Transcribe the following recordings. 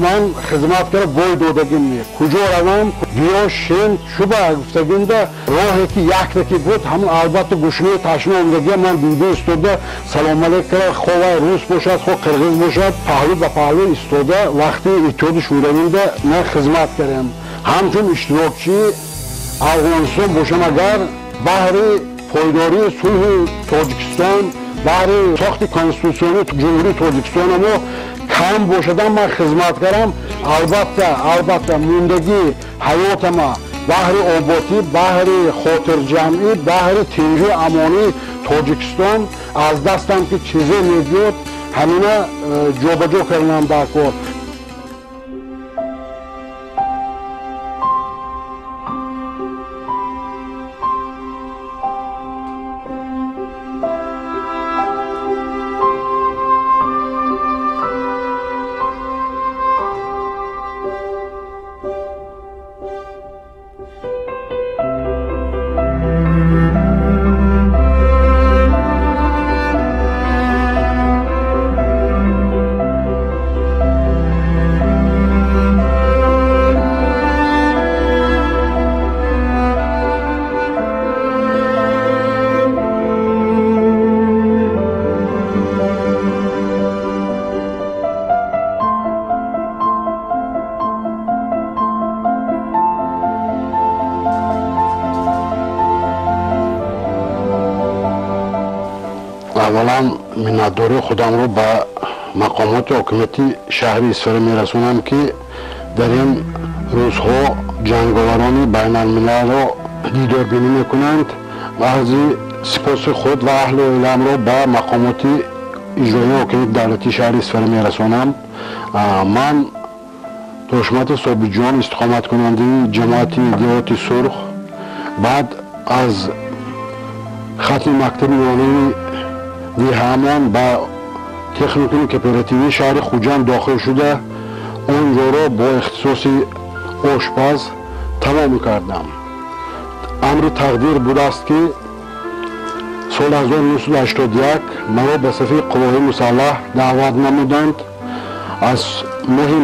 Ман хизмат карда бой додагим не. Куҷо равам, биё шен шуба гуфтагимда роҳе ки якта ки буд, ҳамон албатта гушнаи ташна омдагия ман дида истода салом алейк карда, хо вай рус бошад, хо қирғиз бошад, паҳлӯ ба паҳлӯ истода вақти Иттиҳоди Шӯравида ман хизмат кардам. Ҳамчун иштирокчии Афғонистон бошам, агар баҳри пойдории сулҳи Тоҷикистон, баҳри сохти конститутсионии Ҷумҳурии Тоҷикистон мо кам бошадам ман хизмат кардам. Албатта мондагии ҳаётама баҳри оботӣ, баҳри хотирҷамъӣ, баҳри тинҷу амонии Тоҷикистон аз дастам ки чизе мебиёд, ҳамина ҷобаҷо карданам дар кор. Аввалан миннатдории худамро ба мақомоти ҳокимияти шаҳри Исфара мерасонам, ки дар ин рӯзҳо ҷанговарони байналмилалро дидорбинӣ мекунанд. Арзи сипоси худ ва аҳли оиламро ба мақомоти иҷроии ҳокимияти давлатии шаҳри Исфара мерасонам. Ман Тошматов Собиҷон, истиқоматкунандаи ҷамоати Деҳоти Сурх, баъд аз хатми мактаби миёнаи деҳаамон ба техникуми кооперативии шаҳри Хуҷанд дохил шуда, он ҷоро бо ихтисоси ошпаз тамом кардам. Амри тақдир будааст, ки соли 1981 маро ба сафи қувваҳои мусаллаҳ даъват намуданд. Аз моҳи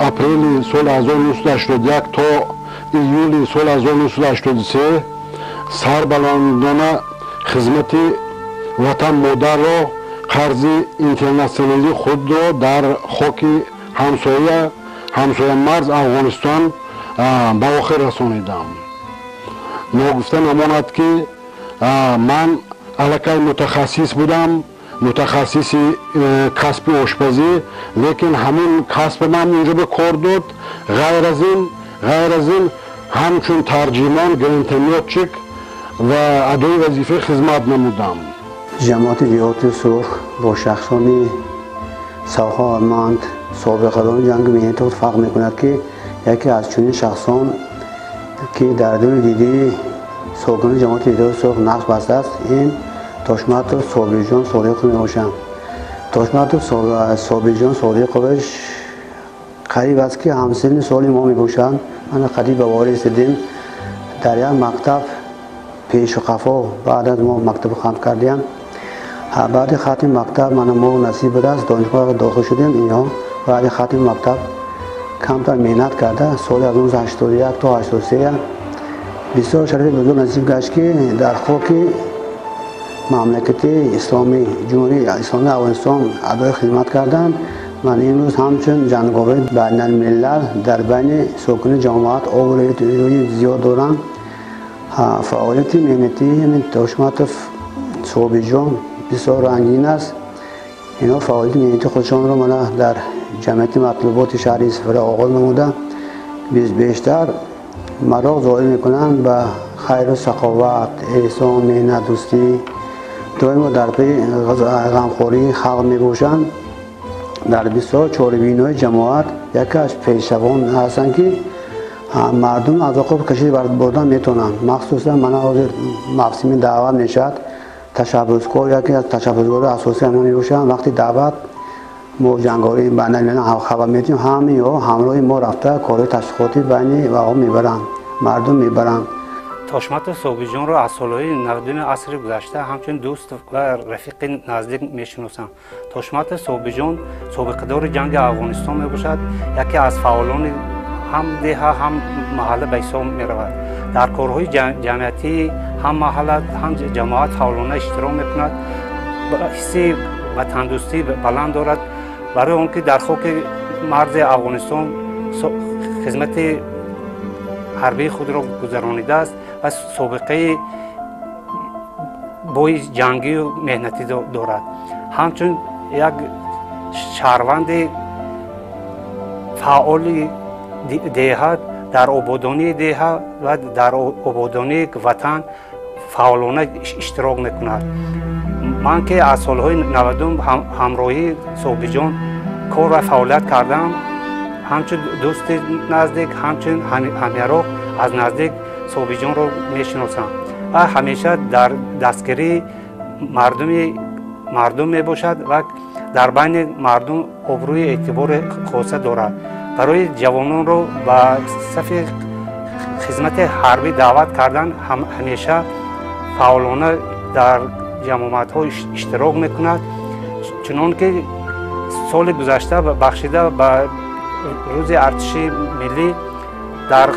апрели соли 1981 то июли соли 1983 сарбаландона хизмати ватан модарро, қарзи интернатсионалии худро дар хоки ҳамсоямарз Афғонистон ба охир расонидам. Ногуфта намонад, ки ман аллакай мутахассис будам, мутахассиси касби ошпазӣ, лекин ҳамин касбамам инҷо ба кор дод. Ғайр аз ин ҳамчун тарҷимон, гранатомётчик ва адои вазифаи хизмат намудам. Ҷамоати Деҳоти Сурх бо шахсони саховатманд, собиқадори ҷанги меҳнати худ фарқ мекунад, ки яке аз чунин шахсон, ки дар дури дидии сокинони ҷамоати Деҳоти Сурх нақш бастааст, ин Тошматов Собиҷон Содиқов мебошанд. Тошматов Собиҷон Содиқович қариб аст, ки ҳамсинни соли мо мебошанд. Мана қариб ба ворид расидем. Дар як мактаб пешу қафо баъд аз мо мактаб хатм кардем. Баъди хатми мактаб мана мо насиб будааст, донишгоҳ дохил шудем. Инҳо баъди хатми мактаб камтар меҳнат карда, соли 1981 то 83 бисёр шарафи бузург насиб гашт, ки дар хоки мамлакати исломӣ, Ҷумҳурии Исломии Афғонистон адои хизмат карданд. Ман имрӯз ҳамчун ҷанговари байналмилал дар байни сокинони ҷамоат обрӯи зиёд доранд. Фаъолияти меҳнатии Тошматов Собиҷон бисёр рангин аст. Инҳо фаъолияти меҳнатии худшонро мана дар ҷамъияти матлуботи шаҳри Исфара оғоз намуда, бештар мароқ зоҳир мекунанд ба хайру саховат, эҳсон, меҳнатдӯстӣ, доимо дар паи ғамхории халқ мебошанд. Дар бисёр чорабиниҳои ҷамоат яке аз пешравон ҳастанд, ки мардум аз оқиб кашида бурдан метавонанд. Махсусан мана ҳозир мавсими даъват мешавад, ташаббускор яке аз ташаббускорони асосӣ ҳамон мебошанд. Вақти даъват мо ҷанговарии байналмилал хабар медиҳем, ҳамаи ҳамроҳи мо рафта корҳои ташвиқотӣ байни ваҳо мебаранд, мардум мебаранд. Тошматов Собиҷонро аз солҳои 90 асри гузашта ҳамчун дӯст ва рафиқи наздик мешиносам. Тошматов Собиҷон собиқадори ҷанги Афғонистон мебошад, яке аз фаъолони ҳам деҳа, ҳам маҳалла ба ҳисоб меравад. Дар корҳои ҷамъиятии ҳам маҳалла, ҳам ҷамоат фаъолона иштирок мекунад, ҳисси ватандӯстӣ баланд дорад. Барои он ки дар хоки марзи Афғонистон хизмати ҳарбии худро гузаронидааст ва собиқаи бои ҷангию меҳнатӣ дорад. Ҳамчун як шаҳрванди фаъоли деҳа дар ободонии деҳа ва дар ободонии ватан фаъолона иштирок мекунад. Ман ки аз солҳои 90 ҳамроҳии Собиҷон кор ва фаъолият кардам, ҳамчун дӯсти наздик, ҳамчун ҳамяроқ аз наздик Собиҷонро мешиносам ва ҳамеша дар дастгирии мардум мебошад ва дар байни мардум обрӯи эътибори хоса дорад. Барои ҷавононро ба сафи хизмати ҳарбӣ даъват кардан ҳамеша фаъолона дар ҷамоатҳо иштирок мекунад. Чунон ки соли гузашта бахшида ба рӯзи артиши миллӣ дар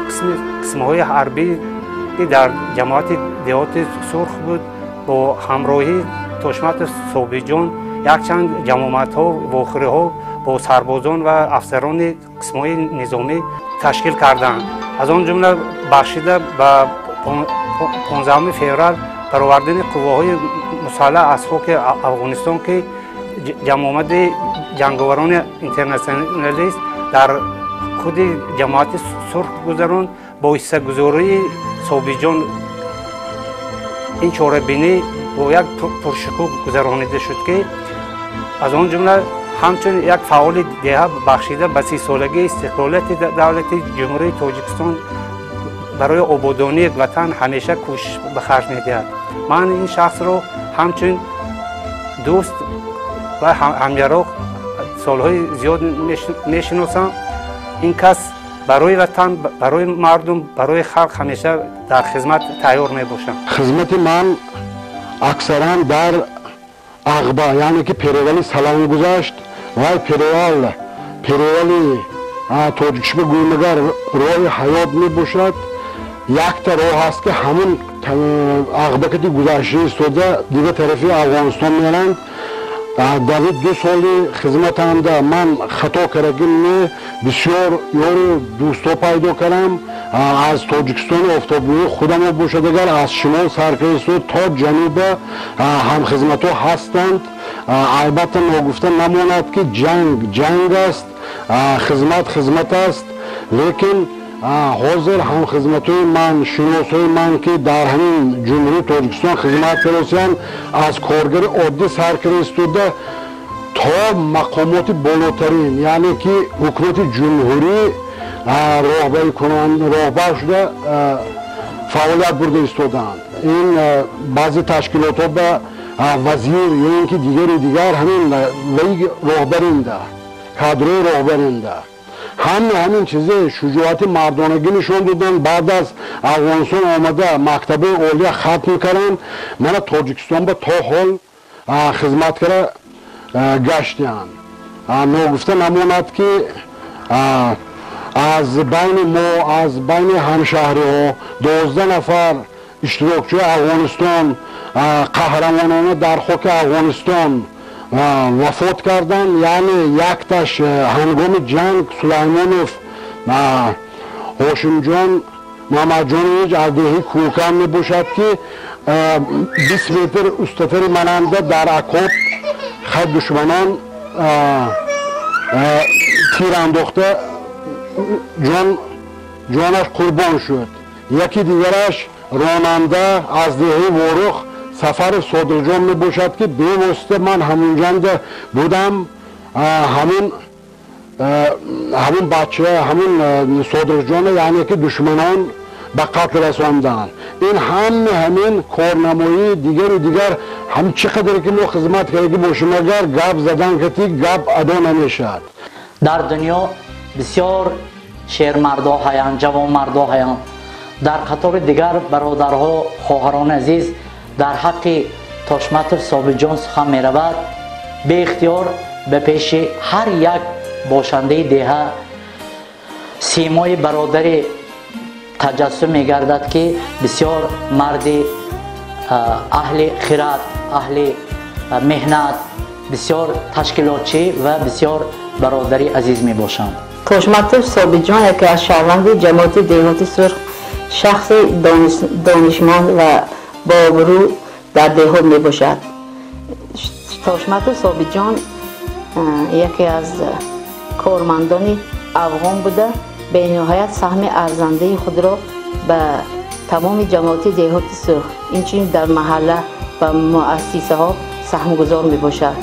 қисмҳои ҳарбӣ ки дар ҷамоати деҳоти Сурх буд, бо ҳамроҳии Тошматов Собиҷон якчанд ҷамоатҳо, вохӯриҳо бо сарбозон ва афсарони қисмҳои низомӣ ташкил карданд. Аз он ҷумла бахшида ба 15 феврал баровардани қувваҳои мусаллаҳ аз хоки Афғонистон, ки ҷамоати ҷанговарони интернатсионалист дар худи ҷамоати Сурх гузаронд, бо ҳиссагузории Собиҷон ин чорабинӣ бо як пуршукӯҳ гузаронида шуд, ки аз он ҷумла ҳамчун як фаъоли деҳа бахшида ба 30-солагии истиқлолияти давлати Ҷумҳурии Тоҷикистон барои ободонии ватан ҳамеша кӯшиш ба харҷ медиҳад. Ман ин шахсро ҳамчун дӯст ва ҳамяроқ солҳои зиёд мешиносам. Ин кас барои ватан, барои мардум, барои халқ ҳамеша дар хизмат тайёр мебошад. Хизмати ман аксаран дар Ағба, яъне ки перевали Салам гузашт. Вай перевали тоҷикшиба гӯймагар роҳи ҳаёт мебошад. Якта роҳ аст, ки ҳамун Ағбакати гузашта истода дигар тарафи Афғонистон меранд. Дар 2 соли хизматамда ман хато кардагим не, бисёр ёру дӯсто пайдо кардам. Аз Тоҷикистони офтобнури худамо бошад, агар аз шимол сар карда то ҷануба ҳамхизматҳо ҳастанд. Албатта ногуфта намонад, ки ҷанг ҷанг аст, хизмат хизмат аст, лекин ҳозир ҳамхизматҳои ман, шиносҳои ман, ки дар ҳамин Ҷумҳурии Тоҷикистон хизмат кардасиянд, аз коргари оддӣ сар карда истода то мақомоти болотарин, яъне ки ҳукумати ҷумҳурӣ роҳбар шуда фаъолият бурда истодаанд. Ин баъзе ташкилотҳо ба вазир ё ин ки дигару дигар ҳамин ваи роҳбаринда, кадрои роҳбаринда ҳама ҳамин чизе шуҷоати мардонагӣ нишон доданд. Баъд аз Афғонистон омада мактабҳои олия хатм карданд, мана Тоҷикистон ба то ҳол хизмат карда гаштиянд. Ногуфта намонад, ки аз байни мо, аз байни ҳамшаҳриҳо 12 нафар иштирокчии Афғонистон қаҳрамонона дар хоки Афғонистон вафот карданд. Яъне якташ ҳангоми ҷанг Сулаймонов Ҳошимҷон Муҳаммадҷонович аз деҳи Кӯкан мебошад, ки 20 метр устатари мананда дар окоп хай душманон тир андохта ҷонаш қурбон шуд. Яки дигараш ронанда аз деҳаи Ворух Сафаров Содиқҷон мебошад, ки бевосита ман ҳамунҷанда будам. Ҳамун бача, ҳамун Содиқҷона, яъне ки душманон ба қатл расонданд. Ин ҳама ҳамин корнамоии дигару дигар, ҳам чӣ қадаре ки мо хизмат кардаги бошем, агар гап задан кати гап адо намешавад. Дар дунё бисёр шермардо ҳаянд, ҷавонмардо ҳаянд. Дар қатори дигар бародарҳо, хоҳарони азиз, дар ҳаққи Тошматов Собирҷон сухан меравад, беихтиёр ба пеши ҳар як бошандаи деҳа симои бародари таҷассум мегардад, ки бисёр марди аҳли хират, аҳли меҳнат, бисёр ташкилотчӣ ва бисёр бародари азиз мебошанд. Тошматов Собирҷон яке аз шаҳрванди ҷамоати деҳоти Сурх, шахси донишманд ва бообрӯ дар деҳот мебошад. Тошматов Собирҷон яке аз кормандони афғон буда, бениҳоят саҳми арзандаи худро ба тамоми ҷамоати деҳоти Сурх, инчунин дар маҳалла ва муассисаҳо саҳмгузор мебошад.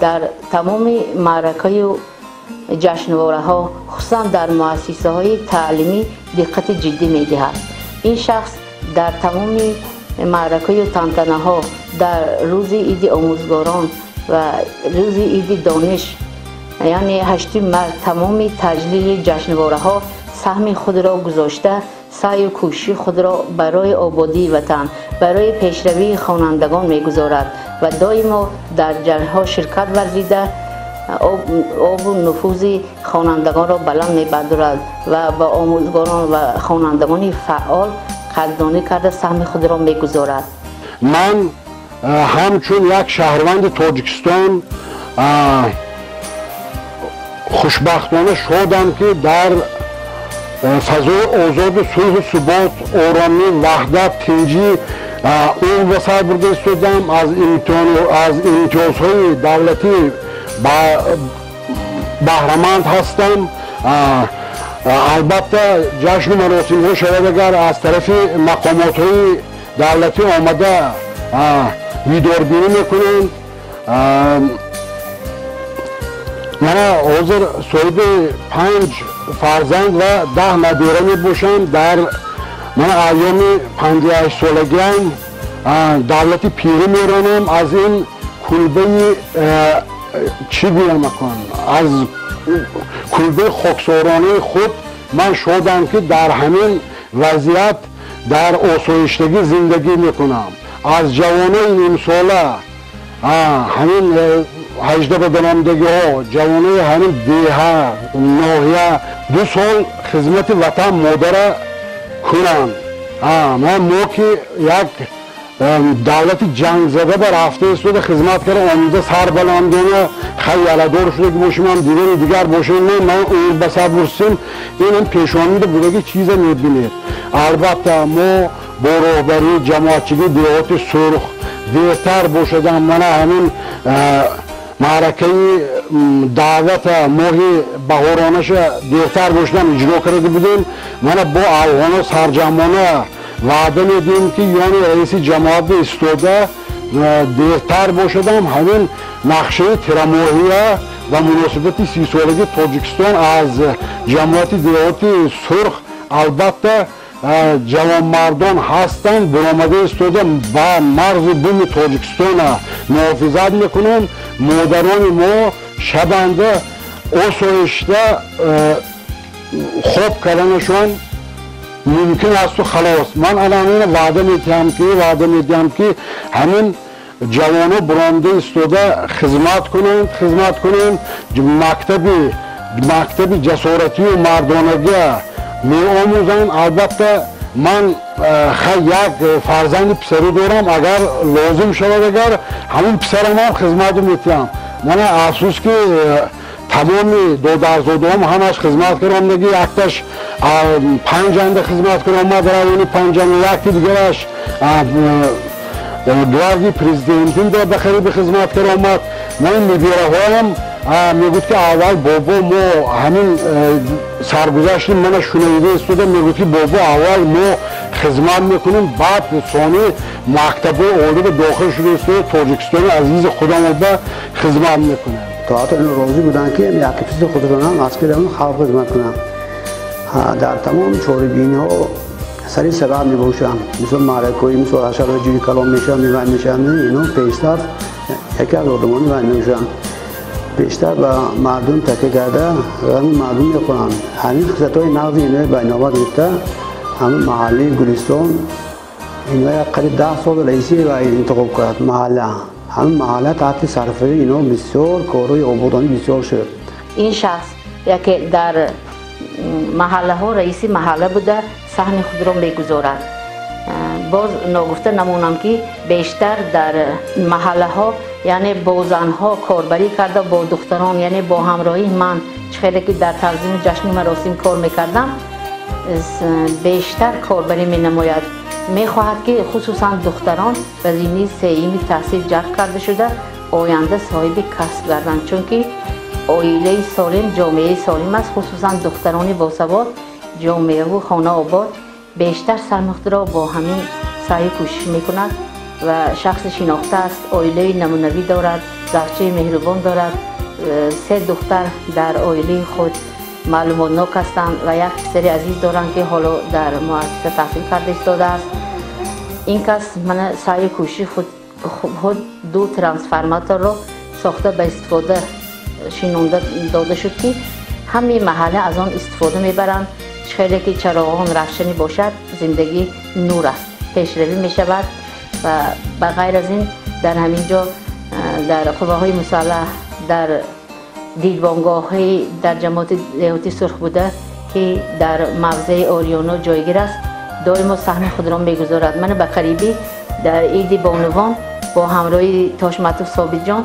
Дар тамоми маъракаю ҷашнвораҳо, хусусан дар муассисаҳои таълимӣ диққати ҷиддӣ медиҳад. Ин шахс дар тамоми маъракаю тантанаҳо, дар рӯзи иди омӯзгорон ва рӯзи иди дониш, яъне 8 март, тамоми таҷлили ҷашнвораҳо саҳми худро гузошта, саъю кӯшиши худро барои ободии ватан, барои пешравии хонандагон мегузорад ва доимо дар ҷашнҳо ширкат варзида, обу нуфузи хонандагонро баланд мебардорад ва ба омӯзгорон ва хонандагони фаъол қадрдонӣ карда саҳми худро мегузорад. Ман ҳамчун як шаҳрванди Тоҷикистон хушбахтона шодам, ки дар фазои озоду сулҳу субот, оромӣ, ваҳдат, тинҷӣ умр ба сар бурда истодам. Аз имтиёзҳои давлатӣ баҳраманд ҳастам. Албатта, ҷашну маросимҳо шавад, агар аз тарафи мақомотҳои давлатӣ омада видорбинӣ мекунанд. Мана ҳозир соҳиби 5 фарзанд ва 10 набира мебошам. Дар мана айёми 58 солагиам давлати пирӣ меронам. Аз ин кулбаи чӣ гӯям акун, аз кулбаи хоксоронаи худ ман шодам, ки дар ҳамин вазъият дар осоиштагӣ зиндагӣ мекунам. Аз ҷавонои нимсола, ҳамин 18 ба даромадагиҳо, ҷавонои ҳамин деҳа, ноҳия 2 сол хизмати ватан модара кунанд. Мо ки як давлати ҷангзада ба рафта истода хизмат карда омада сарбаландона хайяладор шуда ки бошем, ҳам дигари дигар бошем, ман умр ба сар бурсем, инам пешонида будаги чиза мебинед. Албатта, мо бо роҳбарии ҷамоатчигии деҳоти Сурх дертар бошадам, мана ҳамин маъракаи даъвата моҳи баҳоронаша дертар бошадам иҷро карда будем. Мана бо афғоно сарҷамона ваъда медиҳем, ки ёни раиси ҷамоат истода дертар бошадам, ҳамин нақшаи тирамоҳия ва муносибати 30-солагии Тоҷикистон аз ҷамоати деҳоти Сурх албатта ҷавонмардон ҳастанд, баромада истода ба марзу буми Тоҷикистона муҳофизат мекунанд. Модарони мо шабанда осоишта хоб карданашон мумкин асту халос. Ман ана ҳамина ваъда медиҳам, ки ҳамин ҷавоно баромада истода хизмат кунанд, хизмат кунанд, мактаби ҷасоратию мардонагия меомӯзанд. Албатта, ман як фарзанди писарӣ дорам, агар лозим шавад, агар ҳамин писарамам хизмату метиҳам. Мана афсӯс, ки тамоми додарзодаҳом ҳамаш хизмат карда омадаги, якташ Панҷанда хизмат карда омад, райони Панҷанда, якти дигараш гвардии президентинда ба хариби хизмат карда омад. Ман набираҳоям мегӯд, ки аввал бобо мо ҳамин саргузашти мана шунаида истода, мегӯд, ки бобо, аввал мо хизмат мекунем, баъд сони мактабҳои олиба дохил шуда истода Тоҷикистони азизи худамоба хизмат мекунем. То ҳатто ино розӣ буданд, ки яке писи худронам аскари халқ хизмат кунанд. Дар тамоми чорабиниҳо сари сабаб мебошанд. Мисол маъракаҳои, мисол ҳашароти ҷӯи калон мешаванд, мевай мешаванд, ино пештар яке аз одамони вай мебошанд. Бештар ба мардум такя карда ҳамин мардум мехӯранд. Ҳамин хислатҳои нағзи ино ба инобат гирифта, Ҳамин маҳаллаи Гулистон ино як қариб 10 сол раиси ва интихоб кард маҳалла. Ҳамин маҳалла таҳти сарфаи ино бисёр корҳои ободонӣ бисёр шуд. Ин шахс яке дар маҳаллаҳо раиси маҳалла буда, саҳми худро мегузорад. Боз ногуфта намонам, ки бештар дар маҳаллаҳо, яъне бо занҳо корбарӣ карда, бо духтарон, яъне бо ҳамроҳии ман чӣ хеле ки дар танзими ҷашни маросим кор мекардам, бештар корбарӣ менамояд. Мехоҳад, ки хусусан духтарон ба зини сеюми таҳсил ҷалб карда шуда, оянда соҳиби касб гарданд, чунки оилаи солим ҷомеаи солим аст. Хусусан духтарони босавод ҷомеаву хона обод. Бештар саҳми худро бо ҳамин саъю кӯшиш мекунад ва шахси шинохта аст, оилаи намунавӣ дорад, завчаи меҳрубон дорад. Се духтар дар оилаи худ маълумотнок ҳастанд ва як писари азиз доранд, ки ҳоло дар муассиса таҳсил карда истодааст. Ин кас мана саъю кӯшиши худ ду трансформаторро сохта, ба истифода шинонда дода шуд, ки ҳамаи маҳалла аз он истифода мебаранд. Чӣ хеле ки чароғон равшанӣ бошад, зиндагӣ нур аст, пешравӣ мешавад. Ва ба ғайр аз ин дар ҳамин ҷо дар қувваҳои мусаллаҳ, дар дидбонгоҳҳои дар ҷамоати деҳоти Сурх буда, ки дар мавзеи Ориёно ҷойгир аст, доимо саҳми худро мегузорад. Мана ба қарибӣ дар иди бонувон бо ҳамроҳии Тошматов Собитҷон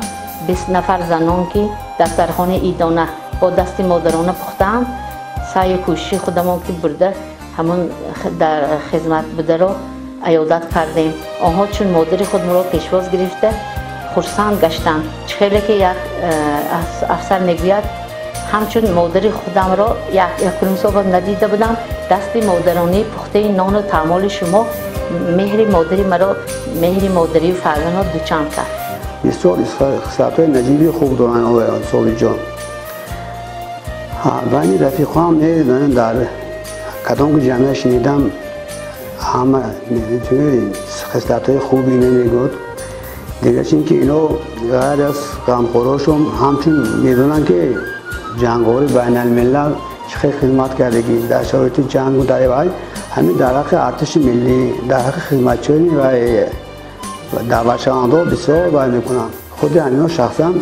20 нафар занон, ки дастархони идона бо дасти модарона пухтаанд, саъю кӯшиши худамон ки бурда, ҳамон дар хизмат бударо аёдат кардем. Онҳо чун модари худро пешвоз гирифта, хурсанд гаштанд. Чӣ хеле ки як афсар мегӯяд: «Ҳамчун модари худамро якуним сол надида будам, дасти модаронии пухтаи нону таъмоли шумо меҳри модари маро, меҳри модарию фарзандро дучанд кард». Бисёр хислатҳои наҷиби хуб доранд Собитҷон. Байни рафиқҳоам дар кадом ки ҷамъия шунидам, ҳама хислатҳои хуби ино мегӯяд. Дигарч ин ки ино ғайр аз ғамхорошон ҳамчун медонанд, ки ҷанговари байналмилал чӣ хел хизмат кардагӣ дар шароити ҷангу дар вай, ҳамин дар ҳаққи артиши миллӣ, дар ҳаққи хизматчиёни вай даъватшавандаҳо бисёр вай мекунанд. Худи ҳамино шахсан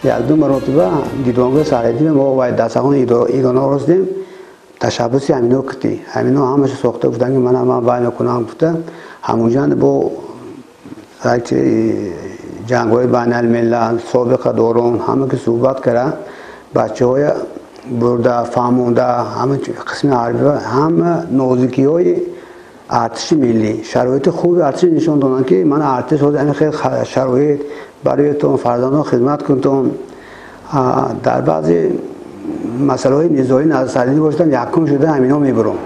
якду маротиба дидбонгоҳи сарҳадӣ мо вай дастархони идона оростем, ташаббуси ҳамино китӣ. Ҳамино ҳамаша сохта, гуфтанд, ки мана ман вай мекунам гуфта. Ҳамонҷанд бо ҷангҳои байналмилал собиқадорон ҳама ки суҳбат карда, бачаҳоя бурда фаҳмонда, ҳама қисми ҳарбӣ, ҳама нозикиҳои артиши миллӣ, шароити хуби артиши нишон доданд, ки ман артиш ҳозир ҳамин хел шароит бароятон, фарзандон хизмат кунтон. Дар баъзе масъалаҳои низоӣ сарҳадӣ бошадам, якум шуда ҳамино мебурам.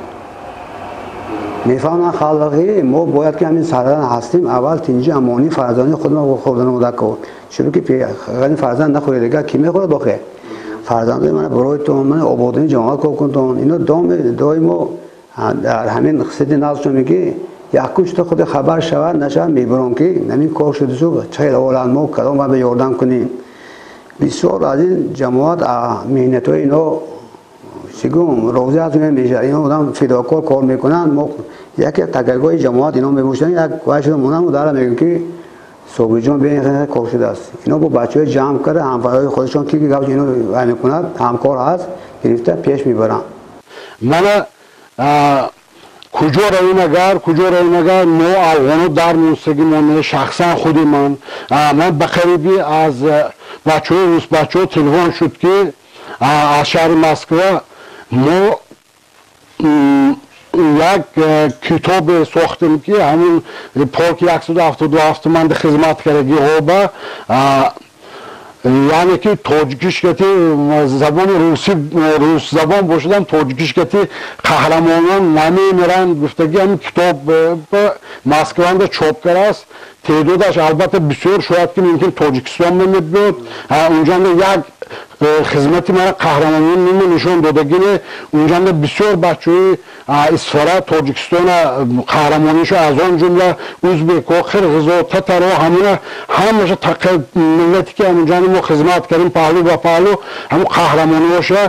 Мефаҳманд халқи мо бояд ки ҳамин сарҳад ҳастем, аввал тинҷи амонии фарзандони худро хӯрдан кор, чунки ғани фарзанд нахӯред, дигар кӣ мехӯрад охе? Фарзандои мана бароятон, мана ободонии ҷамоат кор кунтон. Ино доимо дар ҳамин хислати нағзшон ки якум шуда худи хабар шавад нашавад, мебурам, ки ҳамин кор шудасу чӣ хел ҳолат, мо кадом бояд ёрдам кунем. Бисёр аз ин ҷамоат меҳнатҳои ино чигум розӣ аст мешавад. Ино одам фидокор кор мекунанд. Мо яке такягоҳи ҷамоат ино мебошанд. Як вай шуда монам, дара мегӯем, ки Собиҷон, бе кор шудааст. Ино бо бачаҳои ҷамъ карда, ҳамфарҳои худашон ки гап ино вай мекунад, ҳамкор ҳаст, гирифта пеш мебаранд. Мана куҷо равем агар, куҷо равем агар, мо афғоно дар монстагӣ мо. Шахсан худи ман ба қарибӣ аз бачаҳои рус, бачаҳо телефон шуд, ки аз шаҳри Москва мо як китобе сохтем, ки ҳамун полки 177-манда хизмат кардагиҳоба, яъне ки тоҷикишкати забони руси, русзабон бошадам, тоҷикишкати қаҳрамонон намемиранд гуфтаги. Ҳамин китоб Москванда чоп кардааст. Теъдодаш албатта бисёр, шояд ки мумкин Тоҷикистон мебиёд. Унҷанда як Хизмати мара қаҳрамонӣ нима нишон додагине. Унҷанда бисёр бачаҳои Исфара, Тоҷикистона қаҳрамонишо, аз он ҷумла узбеко, қирғизо, татаро, ҳамуна ҳамаша миллате ки ҳамунҷанда мо хизмат кардем паҳлӯ ба паҳлӯ, ҳамун қаҳрамониҳоша,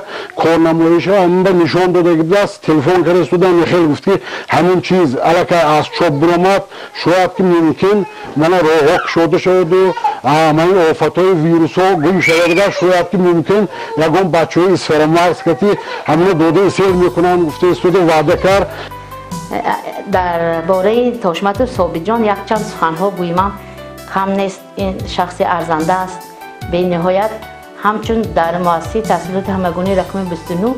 корнамоиша ҳамун ба нишон додаги будааст. Телефон карда истода мехел гуфт, ки ҳамун чиз аллакай аз чоп биромад, шояд ки мумкин мана роҳҳо кушода шаваду ман офатҳои вирусҳо гум шавад, шояд ки мумкин ягон бачаҳои Исфарамарз кати ҳамуна дода сел мекунам гуфта истода ваъда кард. Дар бораи Тошматов Собитҷон якчанд суханҳо гӯймам кам нест. Ин шахси арзанда аст бениҳоят. Ҳамчун дар муассисаи таҳсилоти ҳамагонӣ рақами 29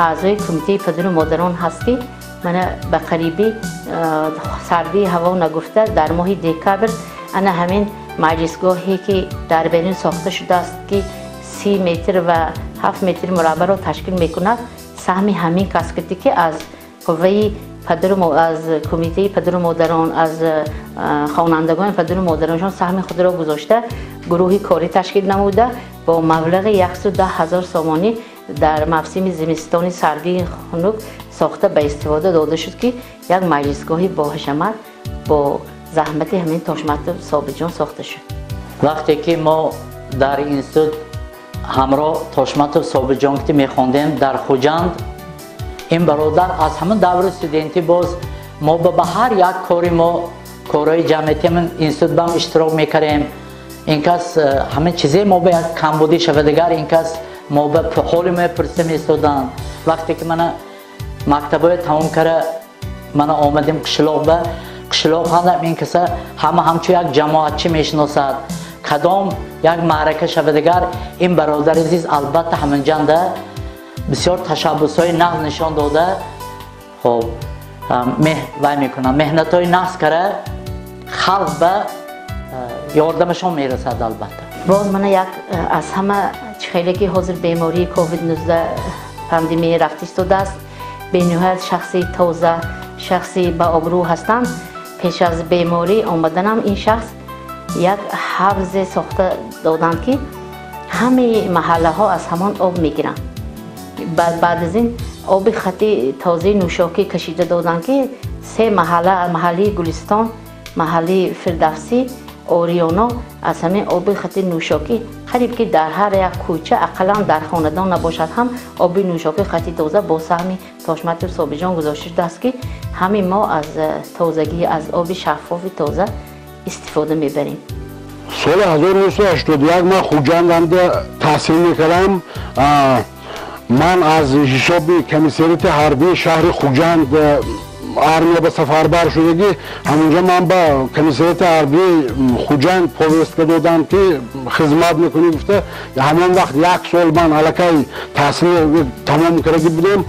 аъзои кумитаи падару модарон ҳаст, ки мана ба қарибӣ сардии ҳаво нагуфта дар моҳи декабр ана ҳамин маҷлисгоҳе ки дар Берун сохта шудааст, ки 30 метр ва 7 метр мураббаъро ташкил мекунад, саҳми ҳамин кас кардӣ, ки аз қувваи падару аз кумитаи падару модарон, аз хонандагони падару модароншон саҳми худро гузошта, гурӯҳи корӣ ташкил намуда, бо маблағи 110 ҳазор сомонӣ дар мавсими зимистони сардии хунук сохта ба истифода дода шуд, ки як маҷлисгоҳи боҳашамат бо заҳмати ҳамин Тошматов Собитҷон сохта шуд. Вақте ки мо дар институт ҳамроҳ Тошматов Собитҷон ки мехондем дар Хуҷанд, ин бародар аз ҳамон даври студентӣ боз мо ба ҳар як кори мо, корҳои ҷамъиятӣ институт бам иштирок мекардем. Ин кас ҳамин чизе мо ба як камбудӣ шава дигар, ин кас мо ба ҳоли мо пурсида меистоданд. Вақте ки мана мактабҳоя тамом кара мана омадем қишлоқ, ба қишлоқ ҳам ин каса ҳама ҳамчун як ҷамоатчӣ мешиносад. Кадом як маърака шава дигар, ин бародари азиз албатта ҳаминҷанда бисёр ташаббусҳои нағз нишон дода, хоб вай мекунад, меҳнатҳои нағз кара халқ ба ёрдамашон мерасад албатта. Боз мана як аз ҳама чӣ хеле ки ҳозир бемории ковид-19 пандемия рафта истодааст, бениҳоят шахси тоза, шахси баобрӯ ҳастанд. Пеш аз беморӣ омаданам ин шахс як ҳавзе сохта доданд, ки ҳамаи маҳаллаҳо аз ҳамон об мегиранд. Баъд аз ин оби хати тозаи нӯшокӣ кашида доданд, ки се маҳалла, маҳаллаи Гулистон, маҳаллаи Фирдавсӣ, Ориёно, аз ҳамин оби хати нӯшокӣ қариб ки дар ҳар як кӯча, ақаллан дар хонадон набошад ҳам, оби нӯшокӣ хати тоза бо саҳми Тошматов Собиҷон гузошта шудааст, ки ҳамин мо аз тозагӣ, аз оби шаффофи тоза истифода мебарем. Соли 1981 ман Хуҷанданда таҳсил мекардам. Ман аз ҳисоби комиссариати ҳарбии шаҳри Хуҷанд армия ба сафарбар шудагӣ. Ҳамунҷо ман ба комиссариати ҳарбии Хуҷанд повестка додам, ки хизмат мекунӣ гуфта. Ҳамон вақт як сол ман аллакай таҳсил тамом кардагӣ будам.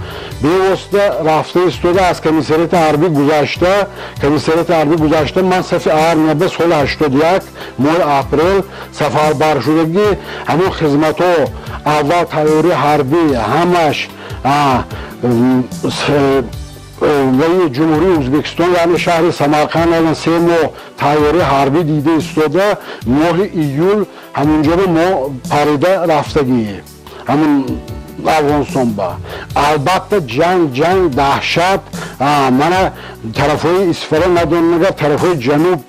Бевосита рафта истода аз комиссариати ҳарбӣ гузашта, комиссариати ҳарбӣ гузашта, ман сафи армия ба соли 81 моҳи апрел сафарбар шудагӣ. Ҳамон хизматҳо, аввал тайёрии ҳарбӣ, ҳамаш ваи Ҷумҳурии Ӯзбекистон, яъне шаҳри Самарқанд, алан 3 моҳ тайёрии ҳарбӣ дида истода, моҳи июл ҳамунҷоро мо парида рафтагӣ ҳамун Афғонистон ба. Албатта, ҷанг, даҳшат. Мана тарафҳои Исфара надонам, агар тарафҳои ҷануб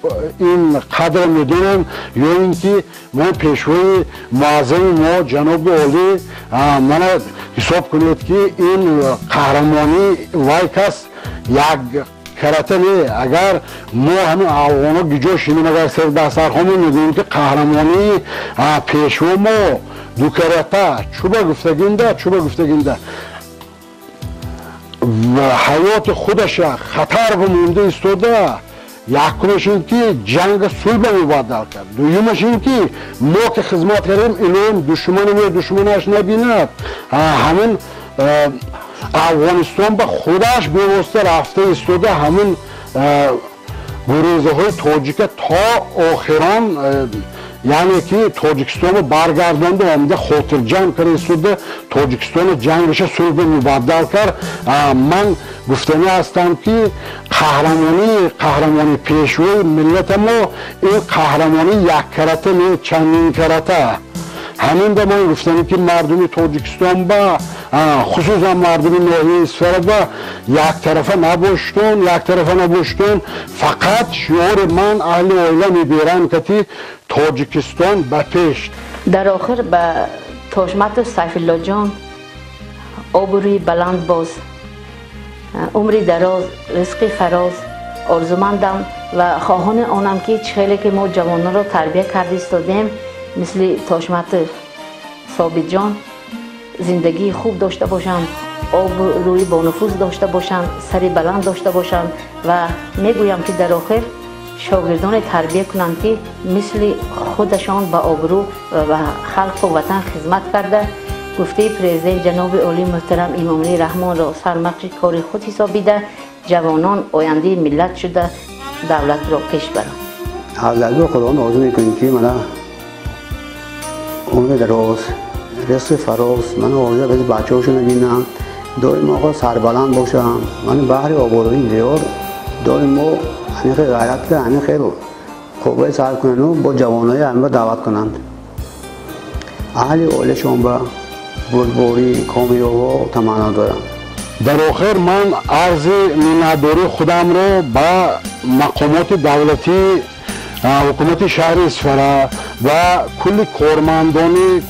ин қадр медонам, ё ин ки мо пешвои муаззами мо ҷаноби олӣ, мана ҳисоб кунед, ки ин қаҳрамонӣ вай кас як карата не. Агар мо ҳамин афғоно гиҷо шинем, агар сер дастархон мегӯем, ки қаҳрамонии пешво мо ду карата. Чуба гуфтагинда ҳаёти худаша хатар бимонда истода, якумаш ин ки ҷанга сулҳ мубаддал кард, дуюмаш ин ки мо ки хизмат кардем, илоҳим душмани мо душманаш набинад, ҳамин Афғонистон ба худаш бевосита рафта истода, ҳамин гурезаҳои тоҷика то охирон, яъне ки Тоҷикистонро баргардонда омада, хотирҷамъ карда истода, Тоҷикистоно ҷангаша сулҳ мубаддал кард. Ман гуфтанӣ ҳастам, ки қаҳрамонии пешвои миллата мо ин қаҳрамонии яккарата не, чандин карата. Ҳамин ба ман гуфтам, ки мардуми Тоҷикистон ба, хусусан мардуми ноҳияи Исфара ба яктарафа набоштон, яктарафа набоштон. Фақат шиори ман аҳли оила меберам, кати Тоҷикистон ба пеш. Дар охир ба Тошматов Сайфуллоҷон обрӯи баланд боз, умри дароз, ризқи фароз орзумандам ва хоҳони онам, ки чӣ хеле ки мо ҷавононро тарбия карда истодем, мисли Тошматов Собитҷон зиндагии хуб дошта бошанд, обрӯи бонуфуз дошта бошанд, сари баланд дошта бошанд ва мегӯям, ки дар охир шогирдоне тарбия кунанд, ки мисли худашон ба обрӯ ва ба халқу ватан хизмат карда, гуфтаи президент ҷаноби олии муҳтарам Эмомалӣ Раҳмонро сармақши кори худ ҳисобида, ҷавонон ояндаи миллат шуда, давлатро пеш баранд. Аз даргоҳи Худованд орзу мекунем, ки мана умри дароз, ризқи фароз, мана орзу без бачаҳошона бинам, доимо оқо сарбаланд бошам. Мана баҳри ободонии диёр доимо ҳамин хел ғайрат ка, ҳамин хел қувваи сар кунану бо ҷавонои ҳамин даъват кунанд. Аҳли оилашон ба бурдборӣ, комёбҳо таманно дорам. Дар охир ман арзи миннатдории худамро ба мақомоти давлатии ҳукумати шаҳри Исфара ва кулли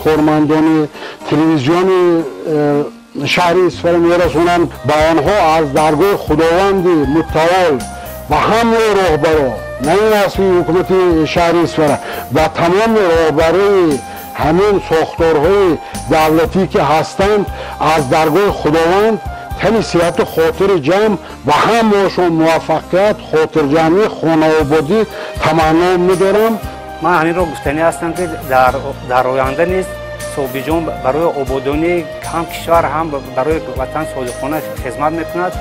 кормандони телевизиони шаҳри Исфара мерасонам. Ба онҳо аз даргоҳи Худованди муттаол ва ҳамаи роҳбаро, на ин асли ҳукумати шаҳри Исфара, ва тамоми роҳбарои ҳамин сохторҳои давлатӣ ки ҳастанд, аз даргоҳи Худованд тани сиҳату хотири ҷамъ ва ҳамаашон муваффақият, хотирҷамъӣ, хонаободӣ таманно медорам. Ман ҳаминро гуфтанӣ ҳастам, ки дар оянда низ Собиҷон барои ободонии ҳам кишвар, ҳам барои ватан содиқона хизмат мекунад.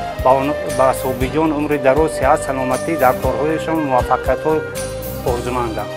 Ба Собиҷон умри дароз, сиҳат, саломатӣ, дар корҳояшон муваффақиятҳо орзумандам.